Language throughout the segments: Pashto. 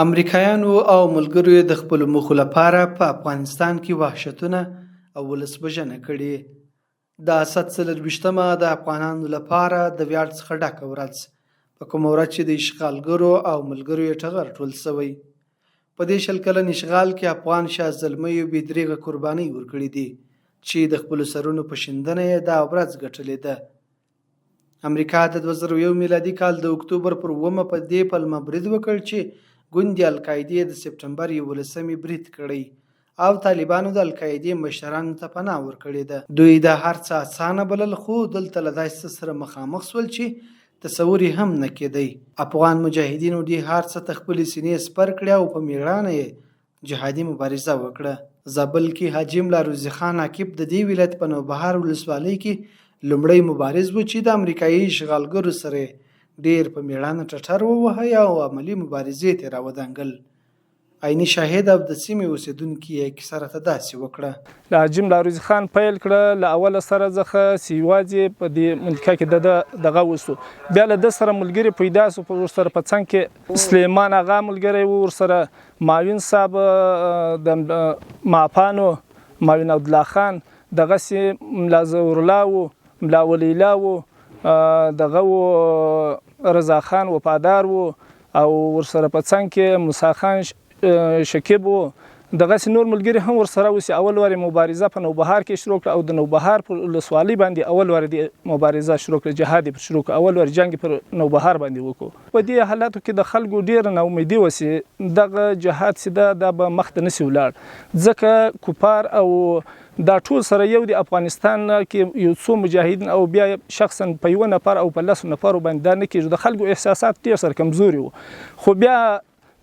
امریکایانو او ملګرو یې د خپلو موخو لپاره په افغانستان کې وحشتونه او ولس وژنه کړې. د اسد 24مه د افغانانو لپاره د ویاړ څخه ډکه ورځ، په کومه ورځ چې د اشغالګرو او ملګرو یې ټغر ټول شوی. په دې 20 کلن اشغال کې افغان شاه زلمیو بې دریغه قربانۍ ورکړې دي چې د خپلو سرونو په شیندنه یې دا ورځ ګټلې ده. امریکا د 2001 میلادي کال د اکتوبر پر 7مه په دې پلمه برید وکړ چې ګوندې القاعدې د سپټمبر 11مې برید کړی او طالبانو د القاعدې مشرانو ته پناه ورکړې ده. دوی دا هر څه اسانه بلل، خو دلته له داسې څه سره مخامخ شول چې تصور یې هم نه کېدی. افغان مجاهدینو دې هر څه ته خپلې سینې سپر کړې او په مېړانه یې جهادي مبارزه وکړه. زابل کې حاجي ملا روزي خان عاقب د دې ولایت په نوبهار ولسوالۍ کې لومړی مبارز و چې د امریکایي اشغالګرو سره یې ډېر په مېړانه ټټر ووهی او عملي مبارزې ته یې راودانګل. عیني شاهد او د سیمې اوسېدونکي یې کیسه راته داسې وکړه. له حاجي ملا روزي خان پیل کړه، له اوله سره ځخه چې یواځې په دې منطقه کې دده دغه وسو، بیا له ده سره ملګري پیدا سو، ورسره په څنګ کې سلیمان اغا ملګری و، ورسره معاون صاحب د معفانو معاون عبدالله خان، دغسې ملا ظهورالله و، ملا ولیله و، دغه و رضا خان وفادار و، او ورسره په څنګ کې موسی خان شکیب و، دغسې نور ملګري هم ورسره و چې اول وار یې مبارزه په نوبهار کې شروع کړه او د نوبهار پر ولسوالۍ باندې اول وار یې مبارزه شروع کړه، جهاد یې پر شروع کړ، اول وار جنګ یې پر نوبهار باندې وکړو. په دې حالاتو کې د خلکو ډېره ناامیدي وه چې دغه جهاد چې ده دا به مخته نه شي ولاړ، ځکه کفار او دا ټول سره یو دي. افغانستان کې یو څو مجاهدین او بیا شخصا په یو نفر او په 10 نفرو باندې دا نه کېږي. د خلکو احساسات ډېر سره کمزوري وو، خو بیا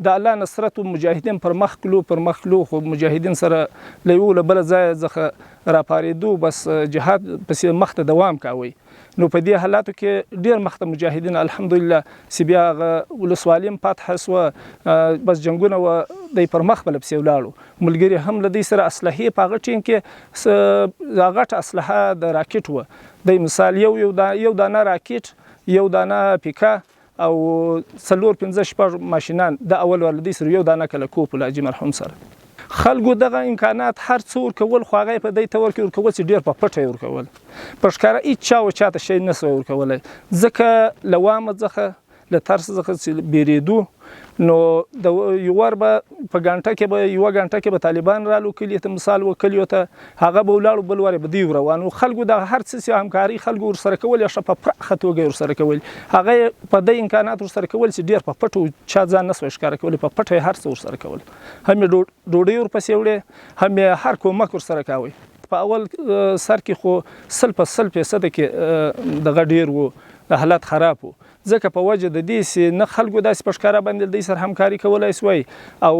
د الله نصرت و مجاهدین پر مخ کلو، خو مجاهدین سره له یو له بله ځایه څخه راپارېدو، بس جهاد پسې مخته دوام کاوی. نو په دې حالاتو کې ډېر مخته مجاهدین الحمدلله چې بیا هغه ولسوالي هم فتح سوه، بس جنګونه وه، دی پر مخ بله پسې ولاړو. ملګري هم له دوی سره اسلحې په هغه ټیم کې غټه اسلحه د راکټ وه. دی مثال یو دانه راکټ، یو دانه پیکه او 4 5 6 ماشینان د اول ور له دوی سره یو دانه کله کوپ له حاجي مرحوم سره. خلکو دغه امکانات هر څه ورکول، خو هغه یې په دې تور کې ورکول چې ډېر په پټه یې ورکول، په ښکاره هېچا و چاته شی نه سوای ورکولی، ځکه له وامه څخه له ترس څخه چې بېرېدو. نو د یو وار به په ګنټه کې به یوه ګنټه کې به طالبان رالو کلي ته، مثال و کلیو ته، هغه به ولاړو، بل وار به دوی روان وو. خلکو دغه هر څه چې همکاري خلکو ورسره کول، یا ښه په پراخه توګه یې ورسره کول، هغه یې په دې امکانات ورسره کول چې ډېر په پټو چا ځان نه سوای ښکاره کولی، په پټه یې هر څه ورسره کول، هم یې ډوډۍ ورپسې وړې، هم یې هر کومک ورسره کاوی. په اول سر کې خو 100 په 100% کې دغه ډېر و، حالت خراب و، ځکه په وجه د دې چې نه خلکو داسې په ښکاره باندې دوی سره همکاري کولای سوای او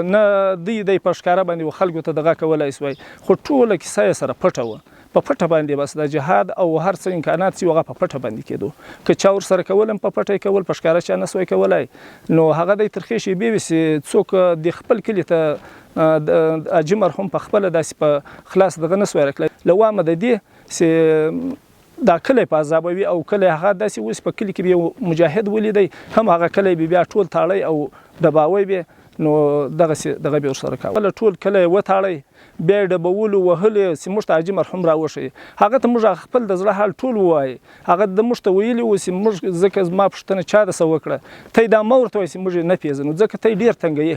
نه دوی دی په ښکاره باندې و خلکو ته دغه کولای سوای، خو ټوله کیسه یې سره پټه وه. په پټه باندې بس د جهاد او هر څه امکانات چې هغه په پټه باندې کېدو، که چا ورسره کول هم په پټه یې کول، په ښکاره چا نه سوای کولای. نو هغه دی ترخې شېبې وې چې څوک د خپل کلي ته حاجي مرحوم په خپله داسې په خلاص دغه نه سوای راکړی. له وامه د دې چې دا کلی په عذابوي او کلی هغه داسې اوس په کلي کې به یو مجاهد ولیدی، هم هغه کلی به بیا ټول تاړی او ډباوی به، نو دغسې دغه به ورسره کاوه. کله ټول کلی یې وتاړی، بیا یې ډبولو وهلو چې موږ ته حاجي مرحوم راوښیي، هغه ته موږ هغه خپل د زړه حال ټول ووایي. هغه د موږ ته ویلي وو چې موږ ځکه زما پوښتنه چا درسه وکړه، ته یې دا مه ورته وایي چې موږ یې نه پېژنو، ځکه ته یې ډېر تنګوي،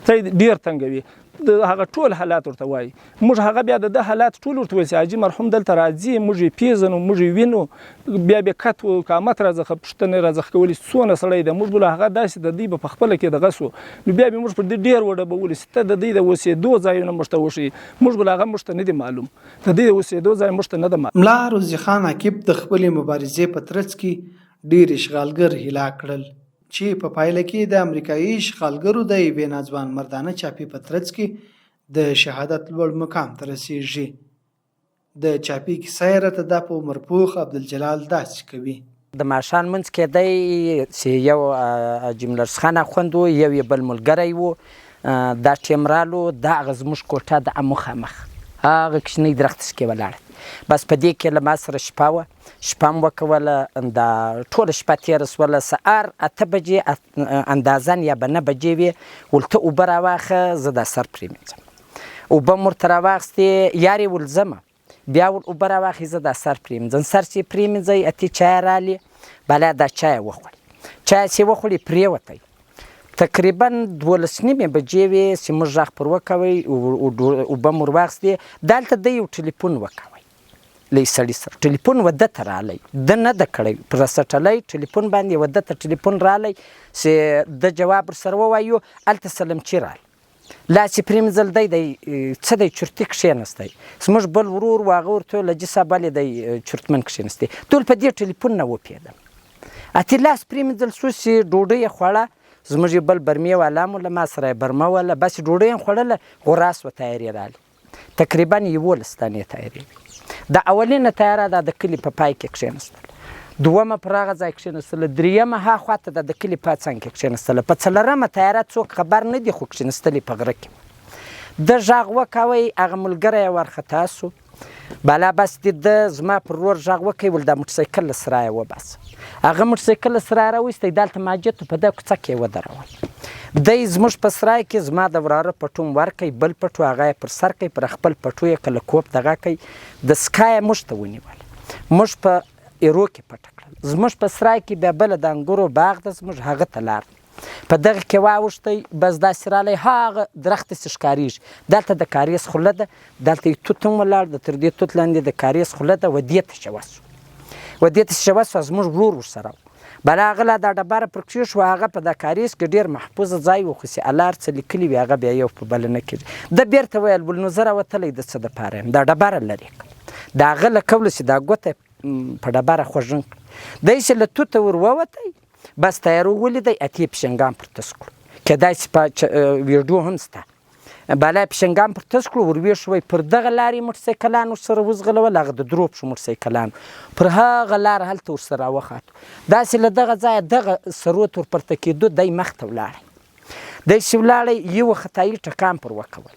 ته یې ډېر تنګوي. د هغه ټول حالات ورته وایي. موږ هغه بیا د ده حالات ټول ورته وایي چې حاجي مرحوم دلته راځي، موږ یې پېژنو، موږ یې وینو. بیا بیا کت و قامت راځخه پوښتنې راځخه کولې چې څونه سړی دی، موږ به له هغه داسې د دوی به په خپله کې دغه سو. نو بیا به موږ پر دې ډېر وډبولو چې ته د دوی د اوسېدو ځایونه موږ ته وښیي، موږ به له هغه موږ ته نه دي معلوم، د دوی د اوسېدو ځای موږ ته نه ده معلوم. ملا روزي خان عاقب د خپلې مبارزې په ترڅ کې ډېر اشغالګر هلاک کړل چې په پایله کې د امریکایي اشغالګرو د یوې ناځوانمردانه چاپې په ترڅ کې د شهادت لوړ مقام ته رسیږي. د چاپې کیسه یې راته دا په عمر پوخ عبدالجلال داسې کوي. د ماښام لمونځ کېدی چې یو حاجي ملرز خان اخوند و، یو یې بل ملګری و، دا ټیم رالو، دا هغه زموږ کوټه د مخامخ هغه کوچنۍ درختې کې ولاړه. بس په دې کې له ما سره شپه وه، شپه م وکوله، دا ټوله شپه تېره شوله، سهار 8 بجې اندازاً یا به 9 بجې وې، ول ته اوبه راواخه زه دا سر پرېمنځم. اوبه م ورته راواخستې، یار یې ول ځمه، بیا ول اوبه راواخې زه دا سر پرېمنځم. سر چې یې پرېمنځی، اتې چای رالې، بالا دا چای وخوړې. چای چې یې وخوړې پرېوتی. تقریبا 12 نیمې بجې وې چې موږ غږ پر وکوی، اوبه مو ورواخیستې، دلته دی یو ټلیفون وکوی له سړي سره، ټلیفون و ده ته رالی، ده نه ده کړی پر سټلایټ ټلیفون باندې و ده ته ټلیفون رالی چې ده جواب ورسره ووایو. هلته سلمچي رالی، لاس یې پرېمنځل، دی دی څه دی چرتي کښېنستی. زموږ بل ورور و، هغه ورته ویل حاجي صاحب ولې دی چرتمن کښېنستی؟ ټول په دې ټلیفون نه وپېدم. اتې لاس پرېمنځل شو چې ډوډۍ یې خوړه، زموږ یو بل برمې والا مو له ما سره یې برمه وله، بس ډوډۍ یې خوړله، غورا شوه تیارې رالې، تقریبا 11 دانې تیارې وې. دا اولینه تیاره دا د کلي په پای کې کښېنستله، دومه پر هغه ځای کښېنستله، درېیمه ها خوا ته د کلي په څنګ کې کښېنستله، په څلورمه تیاره څوک خبر نه دي خو کښېنستلې په غره کې وه. ده غږ وکوی، هغه ملګری یې وارخطا شو، بالا بس دې ده زما پر ورور غږ وکړ، ول دا موټرسایکل له سرایه وباسه. هغه موټرسایکل له سرایه راویستی، دلته ماجد په دا کوڅه کې یې ودرول. دی زموږ په سرای کې زما د وراره پټوم ورکی، بل پټو هغه یې پر سر کوي، پر خپل پټو یې کله کوپ دغه کوي، دستګاه یې موږ ته ونیوله، موږ په ایرو کې پټه کړل. زموږ په سرای کې بیا بله د انګورو باغ ده زموږ، هغه ته لار ده، په دغه کې واوښتی، بس داسې رالی، هغه درخته چې ښکارېږي دلته د کاریز خوله ده، دلته یو توت هم ولاړ ده، تر دې توت لاندې د کاریز خوله ده، و دې ته شوه شو، و دې ته شوه شوه، زموږ ورور ورسره و. بلا هغه لا دا ډبره پر کښېښوه، هغه په دا کاریز کې ډېر محفوظ ځای و، خو چې الله هر څه لیکلي وي هغه بیا یو په بله نه کېږي. ده بېرته ویل، ول نو زه راوتلی د څه دپاره یم، دا ډبره لرې کړه. د هغه له کوله چې دا ګوته په ډبره خوږن کړه، دی چې له توته ور ووتی، بس تیارو ولیدی، اتې پشنګان پر تس کړو، کېدای شي په ویډیو هم شته، بالا پشنګان پر تس کړو، ور ویښوی، پر دغه لارې موټرسایکلان ورسره وځغلول، هغه د درو پښو موټرسایکلان پر هغه لار هلته ورسره راوخاتو، داسې له دغه ځایه دغه سرو ته ورپرته کېدو، دی مخته ولاړی، دی چې ولاړی یو خطایي ټکان پر وکول،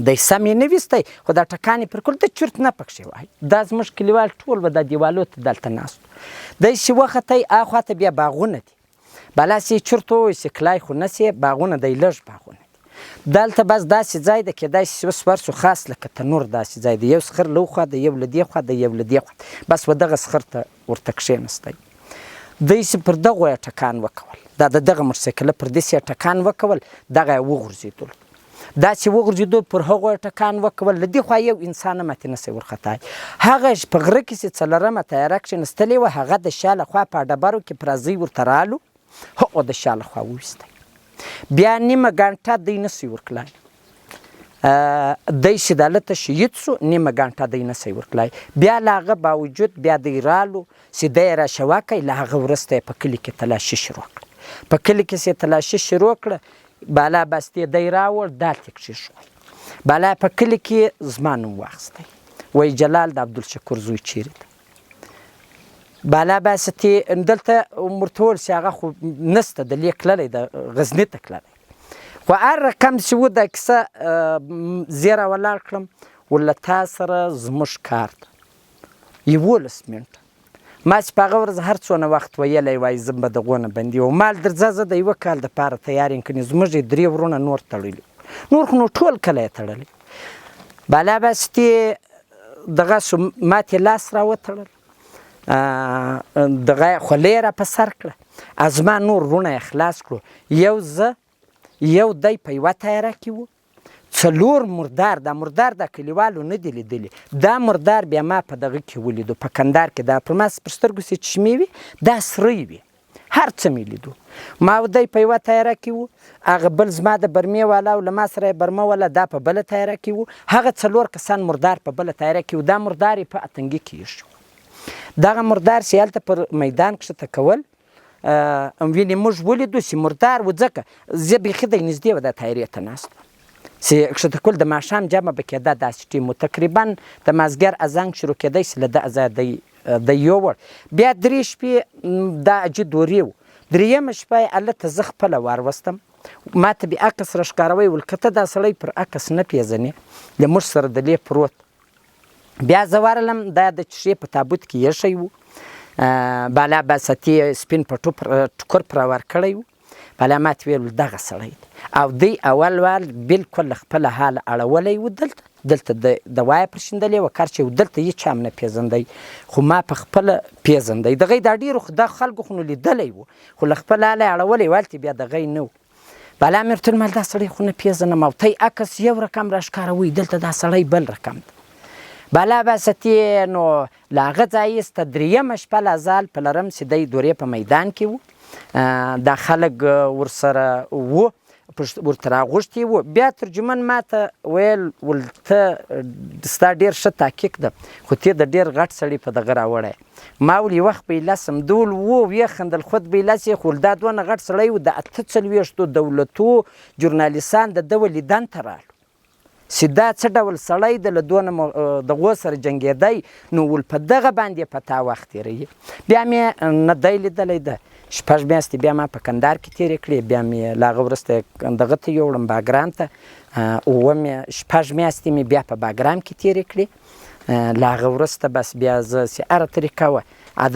دی سم یې نه ویستی خو دا ټکان یې پر کول، ده چرت نه پکښې وایي. دا زموږ کلیوال ټول به دا دیوالو ته دلته ناست وو. دی چې وختی اخوا ته بیا باغونه دي، بالا چې چرت ووایي چې کلای خو نه سې، باغونه دی لږ باغونه دي دلته، بس داسې ځای ده کېدای شي چې اوس ورشو، خاص لکه تنور داسې ځای دی، یو سخر له خوا دی، یو له دې خوا دی، یو له دې خوا دی، بس و دغه سخر ته ورته کښېنستی. دی چې پر دغو یې ټکان وکول، دا د دغه موټرسایکله پر دسې یې ټکان وکول، دغه یې وغورځېدلو، دا چې وغورځېدو پر هغو یې ټکان وکول، له دې خوا یو انسان هم اتې نه شي ورخطای. هغه په غره کې چې څلورمه طیاره کښېنستلې وه، هغه د شا له خوا په ډبرو کې پرازۍ ورته رالو، هغو د شا له خوا وویستی. بیا نیمه ګانټه دی نه شي ورکلای، دی چې دلته شهید شو، نیمه ګانټه دی نه شي ورکلای. بیا له هغه باوجود بیا دی رالو چې دی یې راشوه کړی، له هغه وروسته یې په کلي کې تلاشي شروع کړه. په کلي کې چې تلاشي شروع کړه، بالا بستې دی راوړ، دالتې کښېښوی. بالا په کلي کې زما نوم واخیستی، وایي جلال د عبدالشکور زوی چیرې دی؟ بالا بستې دلته ورته وویل چې هغه خو نشته، د لې تللی د غزني ته تللی. خو هر رقم چې و دا کیسه زه راولاړ کړم، ول له تا سره زموږ کار ده. 11 منټه ما چې په هغه ورځ هر څونه وخت ویلی وای، زه به دغو نه بندي وم. مال درځه، زه د یوه کال دپاره تیار یم، کنې زموږ یې درې وروڼه نور تړلي وو، نور خو نو ټول کلی یې تړلی. بالا بستې دغه سو، ماته لاس راوتړل، دغه خولۍ یې را په سر کړه، زما نور وروڼه یې خلاص کړو. یو زه یو دی په یوه طیاره کې وو، څلور مردار، دا مردار دا کلیوالو نه دي لیدلي، دا مردار بیا ما په دغه کې ولیدو، په کندهار کې، دا پر ما پر سترګو چې چشمې وي، دا سرۍ وي، هر څه مې لیدو. ما او دی په یوه طیاره کې وو، هغه بل زما د برمې والا او له ما سره یې برمه وله، دا په بله طیاره کې وو، هغه څلور کسان مردار په بله طیاره کې وو. دا مردار یې په اتنګي کې ایښي وو. دغه مردار چې هلته پر میدان کښته کول، وینې موږ ولیدو چې مردار و، ځکه زه بیخي دی نږدې وه دا طیارې ته ناست وم چې کښته کول. د ماښام جمع به کېده، داسې ټیم و، تقریبا د مازدیګر ازانګ شروع کېدی چې له دغه ځایه دی دی یووړ. بیا درې شپې دا عجي دورې و. درېیمه شپه یې هلته زه خپله واروستم، ما ته بې عکس راښکاروی، ول که ته دا سړی پر عکس نه پېژنې، له موږ سره د لې پروت بیا زه ورغلم، دا د چښې په تابوت کې ایښی و، بالا باسطي سپین پټو ټوکر پر ورکړی و. بالا ما ته ویل دغه سړی دی، او دی اول وال بالکل له خپله حاله اړولی و. دلته د دوا یې پر شیندلې وه، کار چې دلته هیچا هم نه پېژندی، خو ما په خپله پېژندی. دغه دا ډېرو دا خلکو خو نو لیدلی و، خو له خپله حاله یې اړولی و، هلته بیا دغه نه و. بالا مې ورته ویل دا سړی خو نه پېژنم، او تی عکس یو رقم راښکاروئ، دلته دا سړی بل رقم دی. بالا باسطي نو له هغه ځای ایسته درېیمه شپه لا زال په لرم چې دی دورې په میدان کې و، دا خلک ورسره وو، ورته راغوښتي وو. بیا ترجمن ما ته ویل ول ته ستا ډېر ښه تحقیق ده، خو ته د ډېر غټ سړي په دغه راوړی. ما ول یوه خو به یې لسم دول وو، ویې خندل، خود به یې لس یې، خو دا دونه غټ سړی و، د 48 دولتو جورنالیستان د ده ولیدن ته رالو چې دا څه ډول سړی ده، له دونه دغو سره جنګېدی، نو ول په دغه باندې په تا وخت تېروي. بیا مې نه دی لیدلی ده، 6 میاشتې بیا ما په کندهار کې تېرې کړې. بیا مې له هغه وروسته دغه ته یوړم باګرام ته، 6 میاشتې مې بیا په باګرام کې تېرې کړې. له هغه وروسته بس بیا زه چې هره طریقه وه،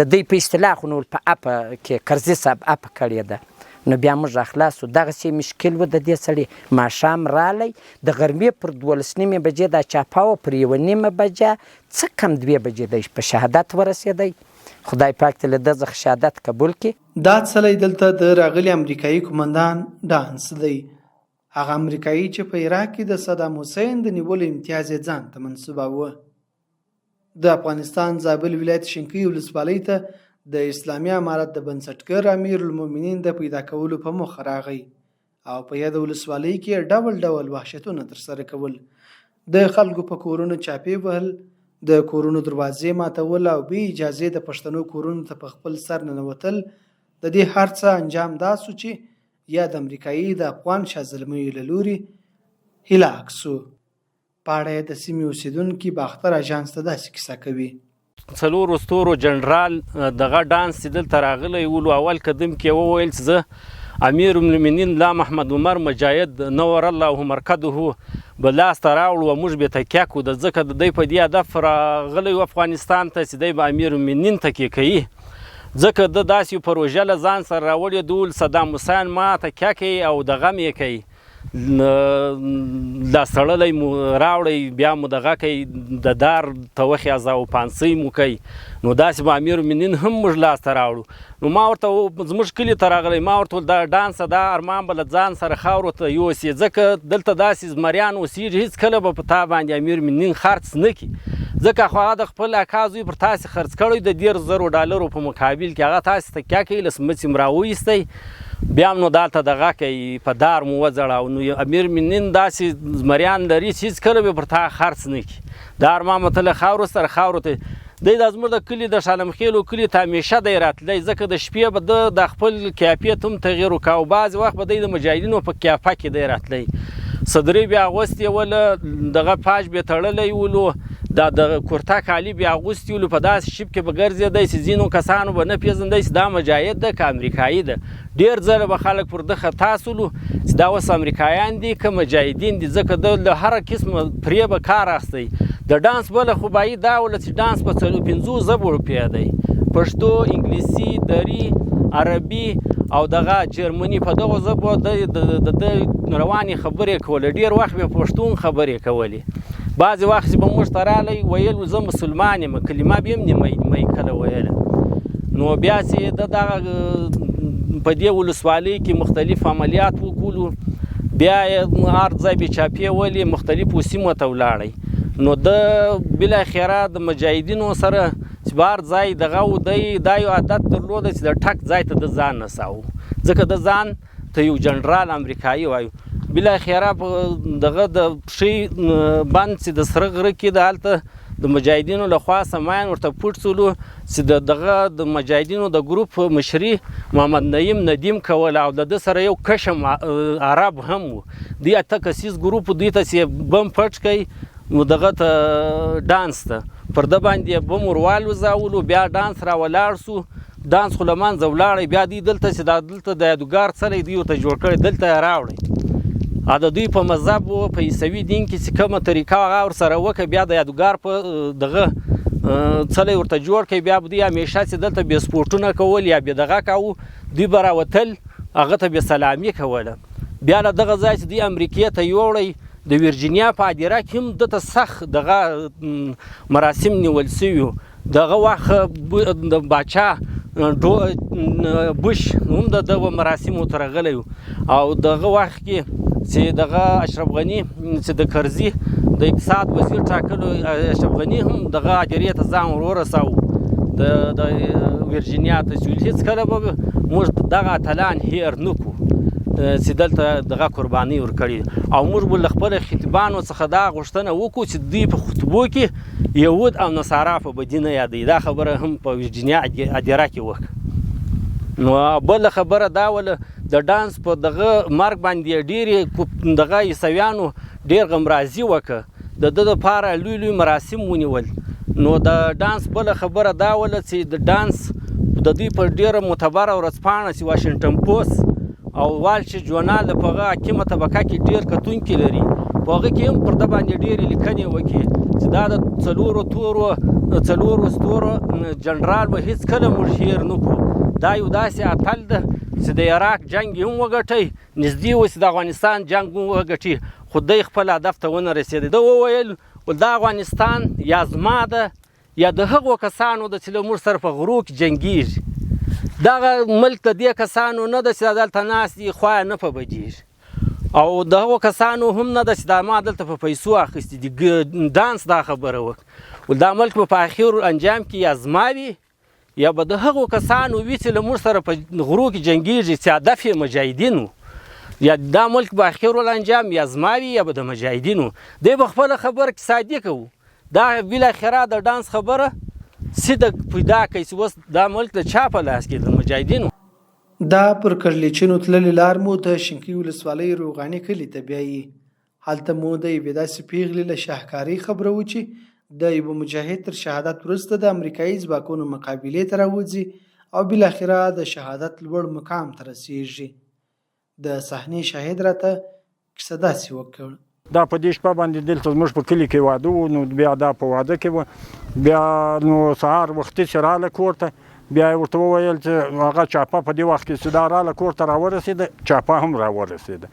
د دوی په اصطلاح خو نو په اپه کې کرزي صاحب اپه کړې ده، نو بیا موږ راخلاص شو. دغسې مشکل و د دې سړي. ماښام رالی د غرمې پر 12:30 بجې دا چاپه وه، پر 1:30 بجه څه کم 2 بجې دی په شهادت ورسېدی. خدای پاک دې له ده څخه شهادت قبول کړي. دا څلی دلته د راغلي امریکایي قومندان ډانس دی، هغه امریکایي چې په عراق کې د صدام حسین د نیولو امتیاز یې ځان ته منسوباوه. د افغانستان زابل ولایت شینکۍ ولسوالۍ ته د اسلامي امارت د بنسټګر امیرالمؤمنین د پیدا کولو په موخه راغی او په یاده ولسوالۍ کې ډول ډول وحشتونه ترسره کول، د خلکو په کورونو چاپې وهل، د کورونو دروازې ماتول او بې اجازې د پښتنو کورونو ته په خپل سر ننوتل. د دې هر څه انجام دا سو چې یاد امریکایي د افغان شاه زلمیو له لوري هلاک سو. په اړه یې د سیمې اوسېدونکي باختر اژانس ته داسې کیسه کوي. څلورو ستورو جنرال دغه ډانس چې دلته راغلی ولو، اول قدم کې وویل چې زه امیر المؤمنین لا محمد عمر مجاهد نور الله مرکده به لاسته راوړو او موږ به تکیه کړو، د ځکه د دی په دې هدف راغلی و افغانستان ته چې دی به امیر المؤمنین تکیه کوي، ځکه ده داسې یو پروژه له ځان سره راوړې دول صدام حسین ما تکیه کوي او دغه مې کوي، دا سړلی مو راوړی بیا مو دغه کوي، د دار ته وخیازه او پانسۍ مو کوي، نو داسې به امیر المؤمنین هم موږ لاسته راوړو. نو ما ورته زموږ کلي ته راغلی، ما ورته وویل دا ډانسه دا ارمان به له ځان سره خاورو ته یوسي، ځکه دلته داسې زمریان اوسېږي هېڅکله به په تا باندې امیر المؤمنین خرڅ نه کړي، ځکه خو هغه د خپل اکا زوی پر تاسې خرڅ کړی د 30,000 ډالرو په مقابل کې، هغه تاسې تکیه کوي له سمڅې مو راوایستی، بیا هم نو دالته دغه کوي په دار مو وځړاو. نو امیر المؤمنین داسې زمریان لري چې هېڅکله به پر تا خرڅ نه کړي، دا ارمان مو ته له خاورو سره خاورو ته دی. دا زموږ د کلي د شالمخېلو کلي ته همیشه دی راتلی، ځکه د شپې به ده د خپل کیافیت هم تغییر وکاوه، بعضې وخت به دی د مجاهدینو په کیافه کې دی راتلی، صدرۍ بیا اغوستې وله، دغه پاج به یې تړلی ولو، دا د کورته کالي بیا اغوستي ولو، په داسې شیب کې به ګرځېدی چې ځینو کسانو به نه پېژندی چې دا مجاهد ده که امریکایي ده. ډېر ځله به خلک پر ده خطا سولو چې دا اوس امریکایان دي که مجاهدین دي، ځکه ده له هره قسمه پرې به کار اخیستی. د ډانس بله خوبایي دا وله چې ډانس په 4-5 ژبو پوهېدی، پښتو، انګلیسي، دري، عربي او دغه جرمني، په دغو ژبو د ده روانې خبرې کولې. ډېر وخت به پښتون خبرې کولې، بعضې وخت چې به موږ ته راغلی ویل زه مسلمان یم، کلمه به یې هم نیمه نیمه کله ویله. نو بیا چې ده دغه په دې ولسوالۍ کې مختلف عملیات وکړو، بیا یې هر ځای بې چاپې ولې مختلفو سیمو ته ولاړی. نو ده بالاخره د مجاهدینو سره چې به هر ځای دغه و، دی دا یو عادت درلوده چې د ټک ځای ته ده ځان رساوه، ځکه ده ځان ته یو جنرال امریکایي وایو. بالاخره په دغه د پښې بند چې د سره غره کې ده، هلته د مجاهدینو له خوا سماین ورته پټ سولو چې د دغه د مجاهدینو د ګروپ مشري محمد نعیم ندیم کوله او د ده سره یو کشم عرب هم و. دوی 8 کسیز ګروپ دوی ته چې بم پټ کړي نو دغه ته ډانس ته پر ده باندې بم ور والوزولو، بیا ډانس را ولاړ سو، ډانس خو له منځه ولاړی. بیا دوی دلته چې دا دلته د یادګار څلی دوی ورته جوړ کړی، دلته یې راوړی. او د دوی په مذهب او په عیسوي دین کې چې کومه طریقه هغه ورسره وکړه، بیا د یادګار په دغه څلی ورته جوړ کړي. بیا به دوی همیشه چې دلته بې سپورټونه کول یا بې دغه کاوه، دوی به راوتل هغه ته بې سلامي کوله. بیا له دغه ځای چې دوی امریکې ته یوړی، د ویرجینیا په هدیره کې هم ده ته سخت دغه مراسم نیول شوي وو. دغه وخت د باچا بوش هم د دغه مراسمو ته راغلی و. او دغه وخت کې چې دغه اشرف غني چې د کرزي د اقتصاد وزیر ټاکلو، اشرف غني هم دغه هدیرې ته ځان ور ورساوه د ویرجینیا ته، چې هېڅکله به موږ دغه اتلان هېر نه کړو چې دلته دغه قرباني ورکړي. او موږ به له خپلو خطیبانو څخه دا غوښتنه وکړو چې دوی په خطبو کې یهود او نصارا په بدي نه یادوي. دا خبره هم په ویرجینیا هدیره کې وکړه. نو بله خبره دا وله، د ډانس په دغه مرګ باندې ډېرې دغه عیسویانو ډېر غمرازي وکړه، د ده دپاره لوی لوی مراسم ونیول. نو د ډانس بله خبره دا وله چې د ډانس د دوی په ډېره معتبره ورځپاڼه چې واشنګټن پوسټ او وال سټریټ ژورنال په هغه حاکمه طبقه کې ډېر کتونکي لري، په هغه کې هم پر ده باندې ډېرې لیکنې وکړي چې دا د څلورو ستورو جنرال به هېڅکله موږ هېر نه کړو. دا یو داسې اتل ده چې د عراق جنګ یې هم وګټی، نږدې و چې د افغانستان جنګ هم وګټي، خو دی خپل هدف ته ونه رسېدی. ده وویل دا افغانستان یا زما ده یا د هغو کسانو ده چې له موږ سره په غرو کې جنګېږي. دغه ملک د دې کسانو نه ده چې دلته ناست دي، خوا یې نه په بدېږي، او د هغو کسانو هم نه ده چې دا ما دلته په پیسو اخیستي دي. ډانس دا خبره وکړه، دا ملک به په اخر انجام کې یا زما وي یا به د هغو کسانو وي چې له موږ سره په غرو کې جنګېږي چې هدف یې مجاهدین وو، یا دا ملک به اخر الانجام یا زما وي یا به د مجاهدینو. دی به خپله خبره کې صادق وو. دا بالاخره د ډانس خبره سیده پیدا کوي چې اوس دا ملک د چا په لاس کې، د مجاهدینو. دا پر کږلېچونو تللې لار مو د شینکۍ ولسوالۍ روغاني کلي ته بیایي. هلته مو د یوې داسې پېغلې له شاهکارۍ خبروو چې د یوه مجاهد تر شهادت وروسته د امریکایي ځواکونو مقابلې ته راوځي او بالاخره د شهادت لوړ مقام ته رسېږي. د صحنې شاهد راته کیسه داسې وکړ. دا په دې شپه باندې دلته زموږ په کلي کې واده و، نو بیا دا په واده کې و. بیا نو سهار وختي چې راله کور ته، بیا یې ورته وویل چې هغه چاپه په دې وخت کې چې دا راله کور ته راورسېده، چاپه هم راورسېده.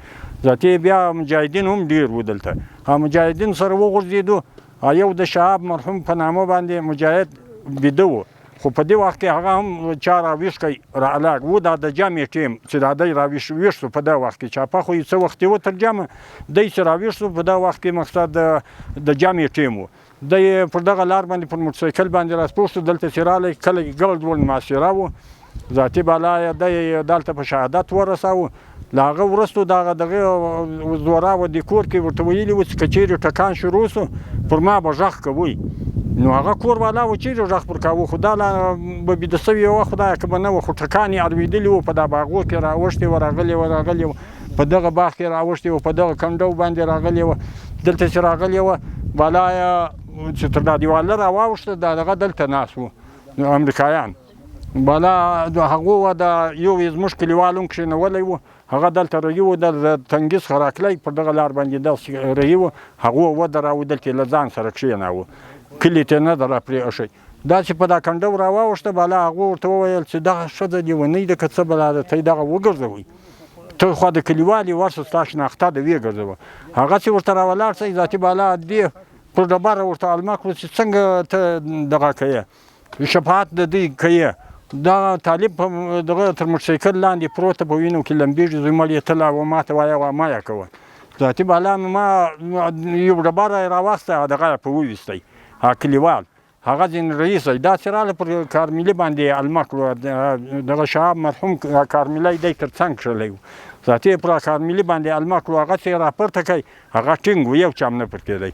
ذاتي بیا مجاهدین هم ډېر وو دلته، مجاهدین سره وغورځېدو. یو د شهاب مرحوم په نامه باندې مجاهد بیده و، خو په دې وخت کې هغه هم چا راویښ کړی رالاړ و. دا د جمع ټیم چې دا دی راویښ ویښ شو په دا وخت کې، چاپه خو یې څه وختي و تر جمع، دی چې راویښ شو په دا وخت کې مقصد د جمع ټیم و. دی پر دغه لار باندې پر موټرسایکل باندې راسپور شو. دلته چې راغلی کلی ګرد ول محاصره و، ذاتي بالا یې دی دلته په شهادت ورساوه. له هغه وروسته دغه دغه زوراوه د کور کې ورته ویلي وو چې که چیرې ټکان شروع شو پر ما به غږ کوئ. نو هغه کور والا و چیرې غږ پر کاوه، خو دا لا به بیده سوې وه، خدایه که به نه وه، خو ټکان یې اورېدلي وو. په دا باغو کې راوښتې وه، راغلې وه، راغلې وه، په دغه باغ کې راوښتې وه، په دغه کنډو باندې راغلې وه. دلته چې راغلې وه بالا یې چې تر دا دیواله راواوښته، دا دغه دلته ناست وو امریکایان. بالا د هغو وه، دا یو یې زموږ کلیوال هم کښېنولی و، هغه دلته رهي و، د تنګي څخه راکلی پر دغه لار باندې داسې رهي و، هغو ودراوه، دلته یې له ځان سره کښېناوه، کلي ته یې نه ده راپرې ایښی. داسې په دا کنډو راواوښته. بالا هغو ورته وویل چې دغه ښځه لیونۍ ده که څه بلا ده، ته یې دغه وګرځوئ، ته خو د کلیوالي ورشه، ستا شناخته ده، ویې ګرځوه. هغه چې ورته راولاړ شی، ذاتي بالا دې پر ډبره ورته علمه کړو چې څنګه ته دغه کوې، شفاعت د دوی کوي. دا طالب په دغه تر موټرسایکل لاندې پروت په وینو کې لمبېږي، زوی مړ یې ته لا وماته وایه وا ما یې کوه. ذاتي بالا ما یو ډبره یې راواخیسته، دغه یې په وویستی، هغه کلیوال هغه ځین رئیس دی، داسې راغله پر کارملي باندې یې علمه کړو. دغه شهاب مرحوم کارملی دی تر څنګ کښلی و، ذاتي یې پر کارملي باندې علمه کړو. هغه چې یې راپورته کړی هغه ټینګ و، یو چا هم نه پر کېدی.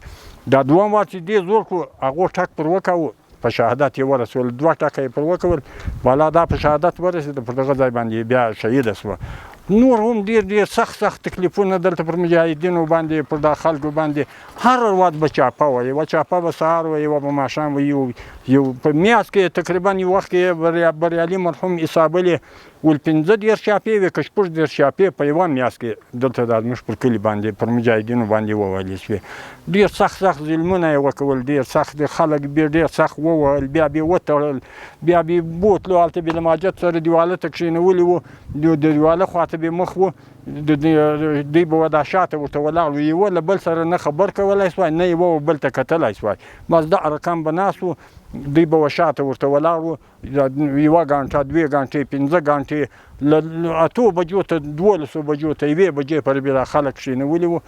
دا دوهم وار چې دې زور کړو، هغو ټک پر وکاوه، په شهادت یې ورسول، دوه ټکه یې پر وکول، بالا دا په شهادت ورسېده، پر دغه ځای باندې بیا شهیده شوه. نور هم ډېر ډېر سخت سخت تکلیفونه دلته پر مجاهدینو باندې، پر دا خلکو باندې. هر ورځ به چاپه وه، یوه چاپه به سهار وه، یوه به ماښام وه، یو یو په میاشت کې تقریبا یو وخت کې بریالي مرحوم حسابلې ول 35 چاپې وې که 36 چاپې په یوه میاشت کې دلته د زموږ پر کلي باندې پر مجاهدینو باندې ووهلې شوې. ډېر سخت سخت ظلمونه یې وکول، ډېر سخت خلک بې ډېر سخت ووهل، بیا بې وتړل، بیا بې بوتلو هلته بې له ماجت سره دیواله ته کښېنولي وو، د دیواله خواته بې مخ وو، دوی به دا شاته ورته ولاړ وو، یوه له بل سره نه خبر کولای سوای، نه یوه و بل ته کتلای سوای، بس دا رقم به ناست وو، دوی به شاته ورته ولاړ وو، یوه ګانټه، دوې ګانټې، 5 ګانټې، له 8 بجو ته 12 بجو ته یوې بجې پورې به دا خلک کښېنولي وو،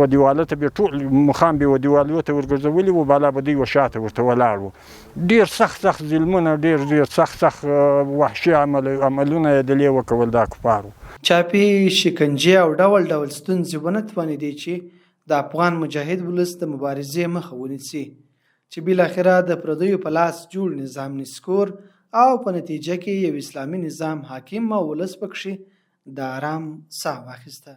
و دیواله ته به ټول مخام به و دیوالو ته ورګرځولي وو، بالا به دوی و شاته ورته ولاړ وو. ډېر سخت سخت ظلمونه، ډېر ډېر سخت سخت وحشي عملونه یې دلې وکول دا کفارو. چاپې، شکنجې او ډول ډول ستونزې ونه توانېدې چې د افغان مجاهد ولس د مبارزې مخه ونیسي، چې بالاخره د پردیو په لاس جوړ نظام نسکور او په نتیجه کې یو اسلامي نظام حاکم او ولس پکښې د آرام ساه واخیسته.